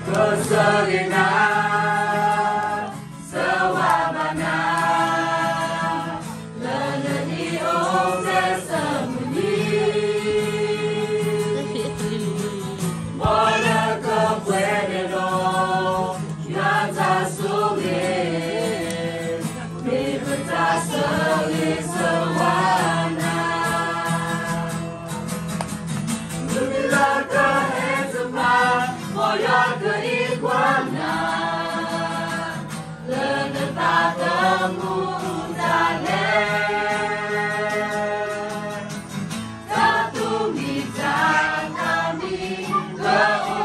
ကစၢ်ဂ့ၤနၤ, စၢဝါဘၣ်နၤ, လၢနဒ်အိၣ်ဖျဲၣ်စၢမုၢ်နံၤ, မ်နကပှဲၤန့ၣ်လီၤ, ယွၤတၢ်ဆိၣ်ဂ့ၤ, မ့ၢ်ပတၢ်ဆိၣ်ဂ့ၤစၢဝါနၤ မုၢ်လၢကဟဲတဖၣ်, မ်ယွၤကအံးကွၢ်နၤ, လၢနသးသမူတၢ်လဲၤ, တၢ်သူၣ်မံတၢ်သးမံကအိၣ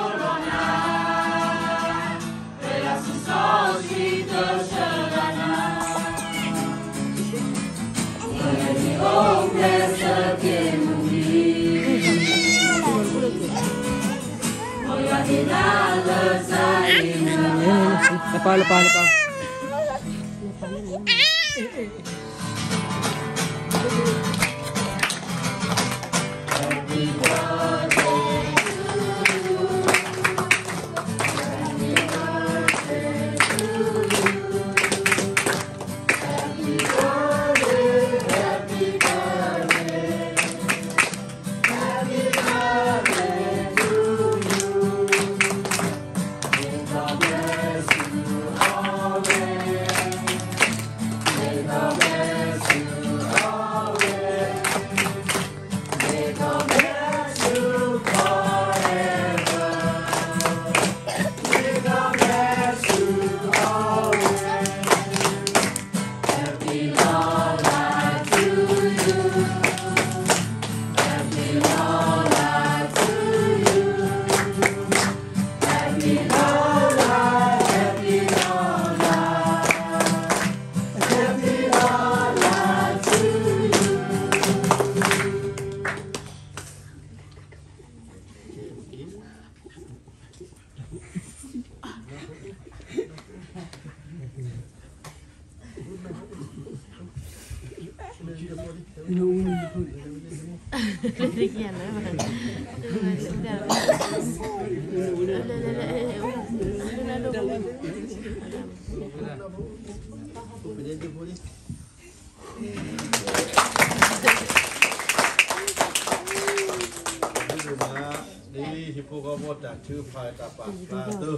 ်ဒီးနၤ လပၢ် လပၢ် လပၢ် ဒ်ဟံၣ်ဖိဃီဖိတၢ်ထုကဖၣ်တၢ်ပာ်ဖျါအသိး, အ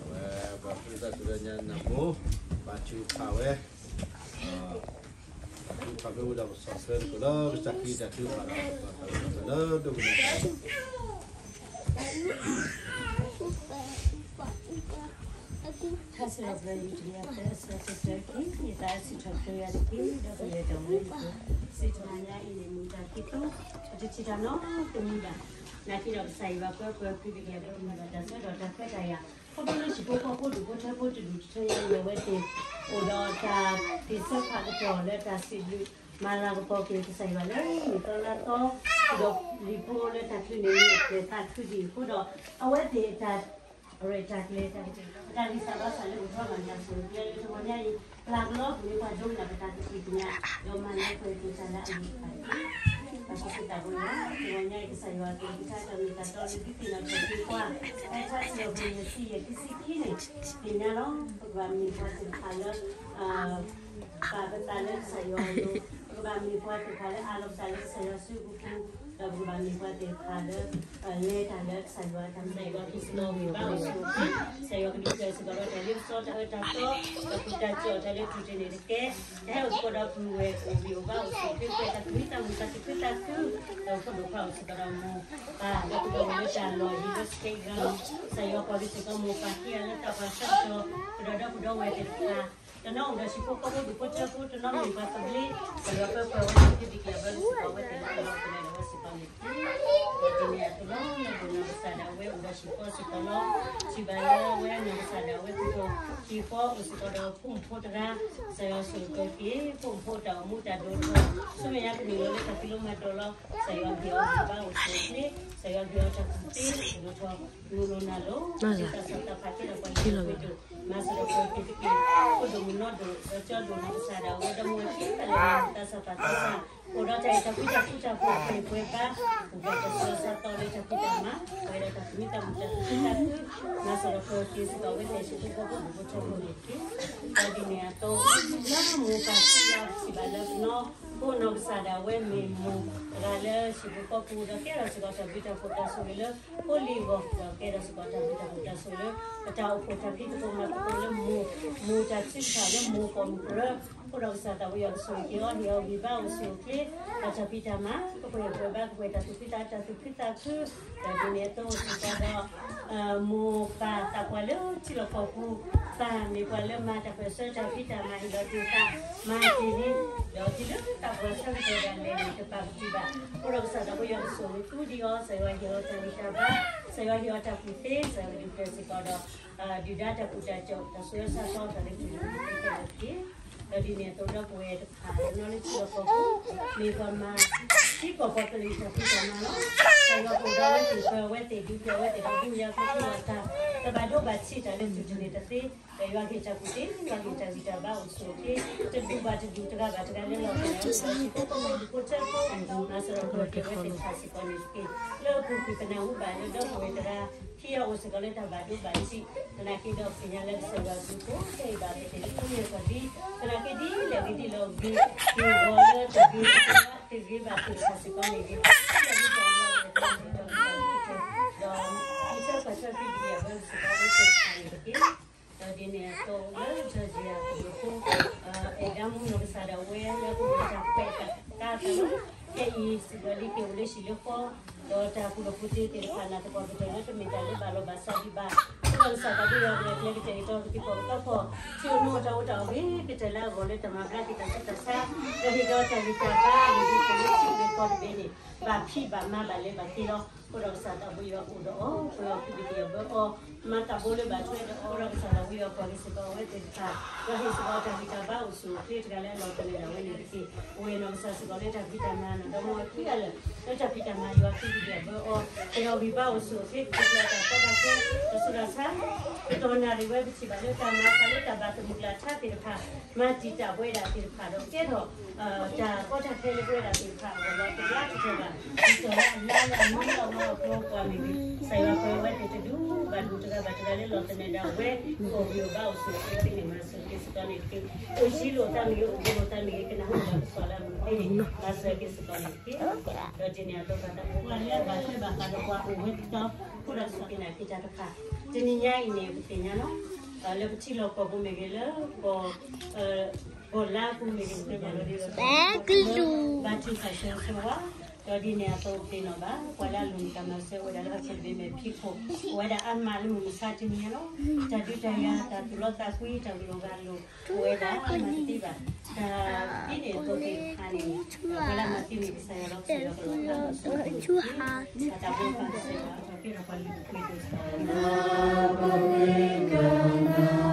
ဝဲပှၤဖုသးစူၤလၢညါနၢ်ဟူ, ဘၣ်ထုကဖၣ်ဝဲ, ဘၣ်ထုကဖၣ်ဖဲဝဲဒီးပစီဆှံသကိးလၢကစၢ်ခရံာ်တၢ်ထုကဖၣ်ဒီး ပှၤသးစူၤလၢဒိကနၣ်တၢ် ထါစံးထီၣ်ပတြၢၤ ယူၢ်တကယၤသၢ အဆၢဖိတၢခံ, ယသးစံးထီၣ်ပတြၢၤယၤတက့ၢ်, ဒီးကယဲၢ်တၢ်ဝဲအံၤ, စံးထီၣ်ညါအံၤန့ၣ် မူဒါခံဖု, ပတထံၣ်တၢ်နီတမံၤဘၣ်. နာ်က့ဒီးကစၢ်ယွၤပၢပှၤခရံာ်တကယၤပမုၢ်ဘၣ်တၢ်ဆၢဒီးတၢ်ခွဲးတၢ်ယာ်, ခီဖျိလၢဟံၣ်ဖိဃီဖိဒူၣ်ဖိထၢဖိတဒူၣ်တထၢညါအံၤ အဝဲသ့ၣ်အိၣ်ဒီးတၢ်သ့ၣ်ဆၢဖးကတီၢ်လၢတၢ်စံးဘျုးမၤလၤကပီၤက့ၤကစၢ်ယွၤလၢနံၣ်သီလါသီ, ဒီးလံာ်ဖိလၢတၢ်ချုးန့ၣ် မ့ၢ်အပျဲၢ်သးခုဒံးအဃိဒီး အဝဲသ့ၣ်အတၢ် အရဲၣ်တၢ်ကျဲၤတၢ်ကတၢၢ် ပတၢ်ဂံၢ်စၢ်ဘါစၢ်လၢပထီဘၣ်ညါအသိး ပျဲလၢတဂီၤညါအံၤ ပျၢ်ကလီပူၤန့ၣ် ပှၤဒိကနၣ်ပတၢ်ကသံၣ်ကညး ဒီးမၤလၢပှဲၤက့ၤတၢ်လၢအဂ့ၤတဖၣ်တက့ၢ်. ပှၤစံးသးဘိယွၤ တဂီၤညါအံၤ ကစၢ်ယွၤကလုၢ်ကထါတၢ်မ့ၢ်တၢ်တီလၢဒုးသ့ၣ်နီၣ်ထီၣ်က့ၤပှၤ ဖဲထါစံးထီၣ်ပတြၢၤ ယဲၢ်ဆံယဲၢ် ခံဆံခံန့ၣ် သ့ၣ်ညါလီၤ. ပကဘၣ်မ့ၢ်ပှၤသ့ၣ်တဖၣ်လၢ ပာ်ပသးလၢကစၢ်ယွၤအလိၤ, ပကဘၣ်မ့ၢ်ပှၤသ့ၣ်တဖၣ်လၢအးလီၤပသးလၢကစၢ်ယွၤစုပူၤ, ဒီးပကဘၣ်မ့ၢ်ပှၤသ့ၣ်တဖၣ်လၢ လဲၤတၢ်လၢကစၢ်ယွၤအတၢ်မၤ ကစၢ်ယွၤကဒုးပျဲၢ်စ့ၢ်ကီးဒီးတၢ်လ့ပစီတၢ်အၢတၢ်သီ, ဒီးပတၢ်စံးအီၤတၢ်လၢထူၣ်တ့ၢ်န့ၣ်တကဲ, တၢ်ဟဲအိၣ်သကိးဒီးပုၢ်ဝဲၢ်အိၣ်ဘှံးအိၣ်ဘါအိၣ်ဆူၣ်အိၣ်ချ့ ပှဲၤတၢ်သူၣ်မံသးမုာ် တၢ်သူၣ်ခုသးခု, ဒီးဖိဒိၣ်ခွါအိၣ်စ့ၢ်ကီးဒီးမိၢ်ပၢ် ဒီးပကအိၣ်လၢတၢ်လီၢ်ယံၤလၢ state ground ကစၢ်ယွၤပှၤဘၣ်စ့ၢ်ကီးမိၢ်ပၢ်ခံဂၤလၢတၢ်ပာ်ဆၢကတီၢ်, ကဒီးဒီပုၢ်ဒီဝဲၢ်သ့ၣ်တဖၣ် တနီၤအိၣ်ဒီးဟံၣ်ဖိဃီဖိဒူၣ်ဖိထၢဖိ တနီၤမ့ၢ်ပှၤသဘျ့, ကစၢ်ယွၤပၢပှဲၤဝဲသ့ၣ်တဖၣ် လၢပစံးဘၣ်ဝဲသ့ၣ်လၢတၢ်လီၢ်တဖၣ်န့ၣ် အဝဲစံးဘၣ်န့ၣ်တက့ၢ်. ဒီးတနံၤအံၤအသိးလီၤ လၢဒိၣ်နၤကစၢ်ဒၣ်ဝဲအိၣ်ဒီးဟံၣ်ဖိစ့ၢ်ကီးလီၤ. စံးဘၣ်လၢအဝဲနၤကစၢ်ဒၣ်ဝဲ ဟံၣ်ဖိအိၣ်စ့ၢ်ကီးဒီးဖိမုၣ်ဖိတဂၤ, ကစၢ်ယွၤဆိၣ်ဂ့ၤက့ၤ ဖိမုၣ်ဖိတၢ်အိၣ်မူတၢ်ဒိၣ်ထီၣ် ဆူမဲာ်ညါကမ့ၢ်လီၤလၢတၢ်ဖံးလိမၤဒိးလီၤ. ကစၢ်ယွၤဂ့ၤအီၤဂံၢ်ဘါအိၣ်ဆူၣ်အိၣ်ချ့, ကစၢ်ယွၤဂ့ၤအီၤတၢ်ကူၣ်သ့ဒိၣ်ထီၣ် မုၢ်လိၣ်နၤလိၤ သးစီဆှံသးဖးက့ၤဒီးပှၤဟံၣ်ဖိဃီဖိ မၤစၢၤဒီးပှဲၤက့ၤတက့ၢ်. ဖိဒိၣ်မုၣ်နီၢ်ဒိၣ် ဒီးကၠီဒိၣ်နၤကစၢ်ဒၣ်ဝဲ ဒီးမုၢ်ဝဲၢ်ခံဖၣ်လၢ သးစၢ်သးသီစၢ် အိၣ်ဒီးတၢ်အဲၣ်တၢ်ကွံတၢ်ဃူတၢ်ဖိး ပှဲၤပှဲၤဘါ ပှဲၤဒီးတၢ်ဆူးတၢ်ဆါသီလၢတၢ်ဖံးတၢ်မၤ ပှဲၤဒီးတၢ်သူၣ်မံသးမုာ်တၢ်သူၣ်ခုသးခု မၤ ဒီးပက့ၤစ့ၢ်ကီးဝဲသ့ၣ် ဟံၣ်ဖိဃီဖိ ဒူၣ်ဖိထၢဖိန့ၣ်တက့ၢ်. ဒီးဒ်န့ၣ်အသိး လၢမိၢ်ပၢ်ခံဂၤ ပထံၣ်ဘၣ်လၢပနီၢ်ခိ နီၢ်ကစၢ်ဒၣ်ဝဲမ့ၢ်မိၢ်တဂၤ လၢဟံၣ်ပူၤဃီပူၤ ဒီးကဲထီၣ်စ့ၢ်ကီးတၢ်ဘျုးတၢ်ဖှိၣ်တၢ်ဆိၣ်ဂ့ၤလၢဖိလံၤအဂီၢ်, ဒီးကဲထီၣ်စ့ၢ်ကီးတၢ်ဘျုးတၢ်ဖှိၣ်တၢ်ဆိၣ်ဂ့ၤလၢ ပတၢ်အိၣ်ဖှိၣ်တၢ်ဖံးသကိးမၤသကိးလၢမိၢ်, မိၢ်တၢ်ထုကဖၣ်လၢမိၢ်ပိာ်မုၣ်ကရၢ, အဃိဒီးကစၢ်သးဝံယွၤကဆိၣ်ဂ့ၤက့ၤအီၤ, ဟ့ၣ်အီၤဂံၢ်ဘါအိၣ်ဆူၣ်အိၣ်ချ့, ဒီးတၢ်ဖံးတၢ်မၤ ကပှဲၤပှဲၤဘၣ်, ကပှဲၤတၢ်သူၣ်ခုသး တၢ်သူၣ်ခုသးခု, ဒီးဒ်န့ၣ်အသိးစ့ၢ်ကီးဒီး မိၢ်ပၢ်သးပှၢ်လၢထံလီၢ်ကီၢ်ပူၤ, ပၢ်မ့ၢ်ပှၤလၢမၤတၢ်ပၢၢ်ဆၢ တၢ်ဖံးတၢ်မၤ ဟ့ၣ်လီၤတ့ၢ်သး မၤတ့ၢ်လံ, ဒီးတုၤလၢသးပှၢ်ဆၢကတီၢ်ဒၣ်လဲာ်န့ၣ် တပာ်ပတုာ်ဘၣ်. အဃိဒီးကစၢ်သးဝံယွၤကဆိၣ်ဂ့ၤသူဒံးအီၤ, ကစၢ်ယွၤဟ့ၣ်အီၤတၢ်ဂံၢ်တၢ်ဘါ, ကစၢ်ယွၤဟ့ၣ်အီၤတၢ်ကူၣ်သ့, ကစၢ်ယွၤဒုးပျဲၢ်စ့ၢ်ကီးဒီး ဒုၣ်ဒါတၢ်ကူၣ်တၢ်ကီၤ တၢ်ဆူးတၢ်ဆါ တၢ်လၢပျၢၤလၢပျၢၤခဲလၢာ်တက့ၢ်. ဒီးဒ်န့ၣ်အသိးလၢပဝဲတဖၣ် နီၢ်လၢထံလီၢ်ကီၢ်ပူၤ မ့ၢ်ပှၤမၤသံကွၢ်ပှၤကလုာ်တၢ်ဖံးတၢ်မၤလီၤ. ကစၢ်ယွၤအိၣ်ဒီးဝဲသ့ၣ် ပၢၤဝဲသ့ၣ် ဒုးပျဲၢ်ဝဲသ့ၣ်ဒီး ဘူၣ်ယၤဖျိလီၤတၢ် တဘၣ်ဒိဘၣ်ထံးတၢ်လၢပျၢၤန့ၣ်တသ့, ဒီးယွၤဟ့ၣ်တၢ်ကူၣ်သ့, ယွၤဟ့ၣ်တၢ်ဂံၢ်တၢ်ဘါအိၣ်ဆူၣ်အိၣ်ချ့, တဒူၣ်ဘၣ်တဒူၣ် တဂၤဘၣ်တဂၤလၢလီၢ်တဂၤ ဒူၣ်ဖိထၢဖိ မၤစၢၤဒီးပၢၤက့ၤဝဲသ့ၣ်တဖၣ်စ့ၢ်ကီးန့ၣ်တက့ၢ်. လၢအပူၤကွံာ်ပနၢ်ဟူဘၣ်လၢဒီပုၢ်ဝဲၢ်တဂၤ ခံဂၤအိၣ်စ့ၢ်ကီးလၢတၢ်ဘၣ်ဒိဘၣ်ထံး, သနာ်က့ဒီးသ့ၣ်ညါလၢကစၢ်ယွၤအဘျုးအဖှိၣ် ကဟ့ၣ်ဘၣ်ပသ့ၣ်လၢဖိမ့ၢ်ကီၢ်ဒံ, သနာ်က့ဒ်လဲၣ်ဂ့ၤဒ်လဲၣ်ဂ့ၤ, က့ၤဂီၤလၢတဂ့ၤတဂ့ၤဘၣ်သ့ၣ်တဖၣ်စ့ၢ်ကီးန့ၣ်ဂ့ၤ, ဒီး မ့ၢ်ဆၢပှၤဆၢဖံးဒံးအဝဲစ့ၢ်ကီးလၢဖိတဖၣ်န့ၣ်တက့ၢ်. ဒီးဒ်န့ၣ်အသိးလၢ Georgia အပူၤဃိ အဲၣ်ဒၣ်မူနီၢ်ကစၢ်ဒၣ်ဝဲလၢပတၢ်ခွဲးတၢ်ယာ်အသးလီၤ. ခဲအံၤစ့ၢ်ကီးလံက့ၤအိၣ်လၢဟံၣ်လၢဃီ, ဒီးတၢ်ကူၣ်ဘၣ်ကူၣ်သ့သ့ၣ်တဖၣ် နၢ်သပှၢ်ကတၢၢ်လၢတမ့ၢ်တၢ်လၢဘၣ်လီၤဘၣ်စးဒံးဘၣ်. အဃိဒီးကစၢ်သးဝံယွၤပျဲၢ်ကျဲကတဲာ်ကတီၤပသံၣ်ပီၣ်ပသးဖီၣ်, ထံအိၣ်နီၣ်တၢ်အိၣ်တၢ်အဂ့ၤကတၢၢ်လၢအဂီၢ်လၢတၢ်မၤဘျါက့ၤတၢ်ဆူးတၢ်ဆါ, ဒီးဟ့ၣ်ဒီးတၢ်ဂံၢ်တၢ်ဘါ လၢဟံၣ်ဖိလၢထံဂ့ၤကီၢ်တဘ့ၣ်န့ၣ် ဘၣ်ဖံးဘၣ်မၤဘၣ်လဲၤဘၣ်က့ၤလီၤ. အဃိဒီးကစၢ်သးဝံယွၤအိၣ်ဒီးအီၤ, ပှဲၤအီၤဖံးဒံးအဘၢအီၤ, မၤတၢ်ဘိလၢဘၣ်ထွဲဒီးအီၤ, ဒီးကစၢ်သးဝံယွၤပှၤက့ၤစ့ၢ်ကီးအဝဲသ့ၣ်တဖၣ်, ဒီးဟ့ၣ်စ့ၢ်ကီးတၢ်ဂံၢ်တၢ်ဘါအိၣ်ဆူၣ်အိၣ်ချ့တဂၤလၢအလီၤပလိာ်ဒၣ်ဝဲန့ၣ်တက့ၢ်. ပဝဲနီၢ်ကစၢ်စ့ၢ်ကီးလၢတၢ်ဖံးတၢ်မၤနီၢ်ဒီမါဝၤခံဂၤလၢာ်, လၢတၢ်ဖံးတၢ်မၤယွၤဖံးဒံးအဘၢအီၤ, ဟ့ၣ်အီၤဂံၢ်ဘါအိၣ်ဆူၣ်အိၣ်ချ့ ကပျၢ်တၢ်ကီတၢ်ခဲ, တၢ်ဆူးတၢ်ဆါ, ကတီၢ်နၣ်ရံၣ်ဝဲပထံၣ်ဘၣ်လၢတၢ်မၤသးလၢတၢ်ဘၣ်သမုၢ်ကျၢ်ထါသ့ၣ်တဖၣ်, မၤတံာ်တာ်ပဝဲဒၣ်သ့ၣ်တဖၣ်ဒီးကဲထီၣ် တၢ်ကီတၢ်ခဲလၢပဝဲဒၣ်သ့ၣ်တဖၣ်အဂီၢ်လီၤ. တဘျါတတီၤဘၣ်, ဒ်သိးလၢအလါလၢအမံလၢအမၤအီၤပျီပှၤမ့ၢ်ဂ့ၤ, ကစၢ်ယွၤပၢၤဝဲသ့ၣ်တဒူၣ်ဘၣ်ဒူၣ်တဂၤဘၣ်တဂၤလၢလီၤသနၢၣ်ဒၣ်ဝဲ, အိၣ်ဂံၢ်အိၣ်ဘါအိၣ်ဆူၣ်အိၣ်ချ့န့ၣ် မၤစၢၤက့ၤစ့ၢ်ကီးန့ၣ်တက့ၢ်. အိၣ်ယံၤလိာ်သးမ့ၢ်ဂ့ၤ, အိၣ်ဘူးလိာ်သးမ့ၢ်ဂ့ၤ, ကနၢ်ဟူဘၣ်ကစၢ်လၢအမုာ်သ့န့ၣ် မၤစၢၤက့ၤစ့ၢ်ကီးန့ၣ်တက့ၢ်. ဒီးဒ်န့ၣ်အသိး ပှၤလၢအဘၣ်ထွဲဘၣ်ဃးဒီးပှၤအိၣ်ဝဲတတီၤ, အဃိဒီးကစၢ်က့ၤနာ်က့ၤတၢ်တဖၣ်, တနံၤညါအံၤန့ၣ် ပသ့ၣ်ညါလီၤ. လၢပထံလီၢ်ကီၢ်ပူၤမ့ၢ်ဂ့ၤ, လၢ ကီၢ်လါပူၤမ့ၢ်ဂ့ၤ, ပသ့ၣ်ညါလီၤဒ်သိး ဘါထုကဖၣ်ဆၢဂ့ၤဆၢဝါ, ဒီးဒ်န့ၣ်အသိးပသ့ၣ်နီၣ်ဘၣ် ပှၤလၢအလိၣ်မ့ၢ်တၢ်မၤစၢၤအိၣ်ဝဲဒၣ်လၢဟီၣ်ခိၣ်တဘ့ၣ်မ့ၢ်ဖံးခိၣ်, အိၣ်ဝဲဒၣ်အါမးလၢမုၢ်မဆါတနံၤညါလီၤ. တၢ်ဒုးတၢ်ယၤ တၢ်သူၣ်လီသးကွံ တၢ်ဂုၤလီၤဂၤလိာ် အိၣ်ဝဲဒၣ်မၤတသ့ဘၣ်. တၢ်ဒ်န့ၣ်အသိးသ့ၣ်တဖၣ်န့ၣ် ပှၤလၢမၤသ့န့ၣ် ကစၢ်ယွၤလီၤပှဲၤလီၤကလီၤဘၣ်လီၤ. တၢ်ဘျုးဖးစၢၤဘၣ် ပှၤကဲထီၣ်ပှၤလုၢ်ပှ့ၤဒိၣ်စၢ်